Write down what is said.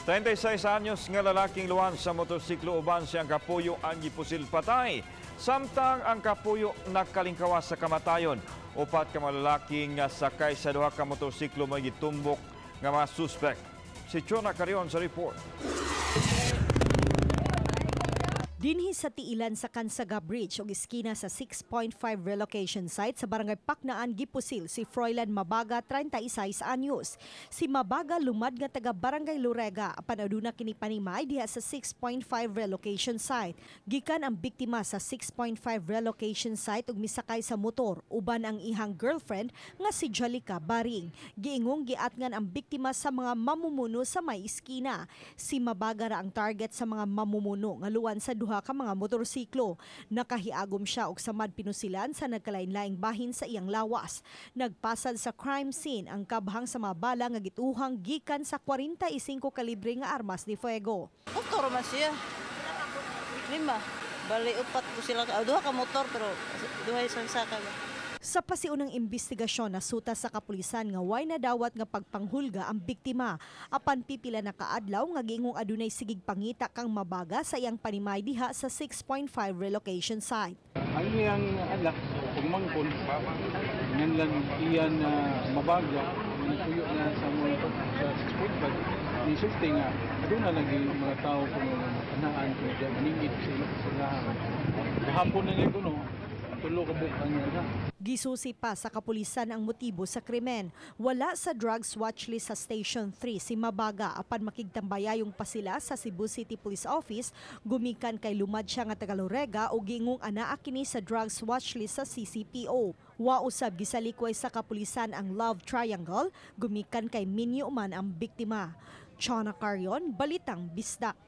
36 anyos nga lalaking luwan sa motorsiklo uban siyang kapuyo ang gipusil patay. Samtang ang kapuyo nakalingkawas sa kamatayon. Upat ka mga lalaking sakay sa duha ka motorsiklo may gitumbok nga mga suspect. Si Chona Carion sa report. Dinhi sa tiilan sa Kansaga Bridge ug iskina sa 6.5 relocation site sa Barangay Paknaan gipusil si Froilan Mabaga, 36 anyos. Si Mabaga lumad nga taga Barangay Lorega apan aduna kini panimay diha sa 6.5 relocation site. Gikan ang biktima sa 6.5 relocation site ug misakay sa motor uban ang ihang girlfriend nga si Jalika Baring. Giingong giatngan ang biktima sa mga mamumuno sa may iskina. Si Mabaga ra ang target sa mga mamumuno nga luwan sa duha ka mga motorsiklo. Nakahiagom siya og samad pinusilan sa nagkalain-laing bahin sa iyang lawas. Nagpasad sa crime scene ang kabhang sa mga bala nga gituhang gikan sa 45 kalibre nga armas de fuego. Motor man siya. Lima. Bali, upat ko sila. Duha ka motor pero duha isang saka ba. Sa pasiunang investigasyon, nasuta sa kapulisan nga way nadawat nga pagpanghulga ang biktima. Apan pipila na kaadlaw nga giingong adunay sigig pangita kang Mabaga sa iyang panimay diha sa 6.5 relocation site. Ang iyang anak, pagmangkon, ngan lang iyan na Mabaga, nagpuyo na sa mga sa 6.5, ni sulti nga, aduna lagi mga tao kung anaan, kung diyan maningid sa sila. Hapon na niya kuno, tulo ka buok ang anak. Gisusi pa sa kapulisan ang motibo sa krimen. Wala sa drugs watch list sa Station 3 si Mabaga apan makigtambayayong pa sila sa Cebu City Police Office gumikan kay lumad siya nga taga Lorega o giingong anaa kini sa drugs watch list sa CCPO. Wa usab gisalikway sa kapulisan ang love triangle gumikan kay minyo man ang biktima. Chona Carion, Balitang Bisdak.